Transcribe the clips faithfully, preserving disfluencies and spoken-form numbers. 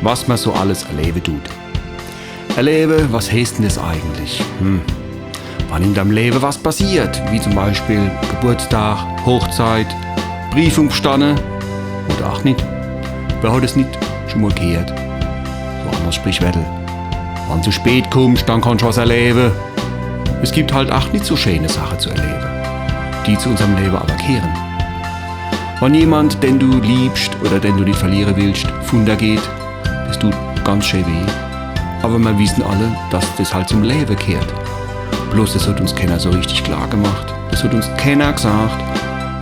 Was mer so alles erlewe dut. Erlewe, was heeßt denn des eigentlich? Hm. Wann in deim Lewe was passiert, wie zum Beispiel Geburtstag, Hochzeit, Prüfung bestanne oder ach nit. Wer hot es nit schun mol gheert? So e anneres Sprichwörtel. Wann zu spät kummscht, dann kannsch was erlewe. Es gibt halt ach nit so scheene Sache zu erlewe, die zu unserm Lewe awwer gheeren. Wann jemand, den du liebscht oder den du nit verliere willscht, vunnergeht, des dut ganz schee weh. Awwer mer wissen alle, dass des halt zum Lewe gheert. Bloß des hot uns kenner so richtig klar gemacht. Des hot uns kenner gsacht.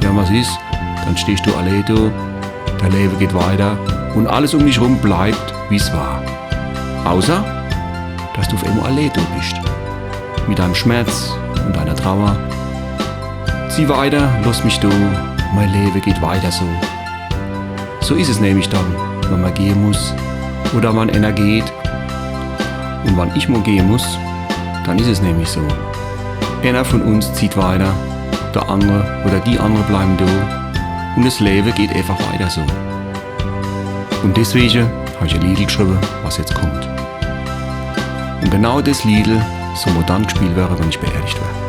Ja, was is? Dann stehscht du allee do, dei Lewe geht weiter un alles um dich rum bleibt, wie's war. Außer, dass du uff emol allee do bischt. Mit deim Schmerz un deiner Trauer. Zieh weiter, loss mich do, mei Lewe geht weiter so. So is es nämlich dann, wann mer gehe muss oder wann enner geht. Un wann ich mol gehe muss, dann is es nämlich so. Enner vun uns zieht weiter, der annere oder die annere bleiwen do un des Lewe geht eefach weiter so. Un deswege hab ich e Liedel gschriwwe, was jetzt kummt. Un genau des Liedel soll mol dann gspielt werre, wann ich beerdigt wer.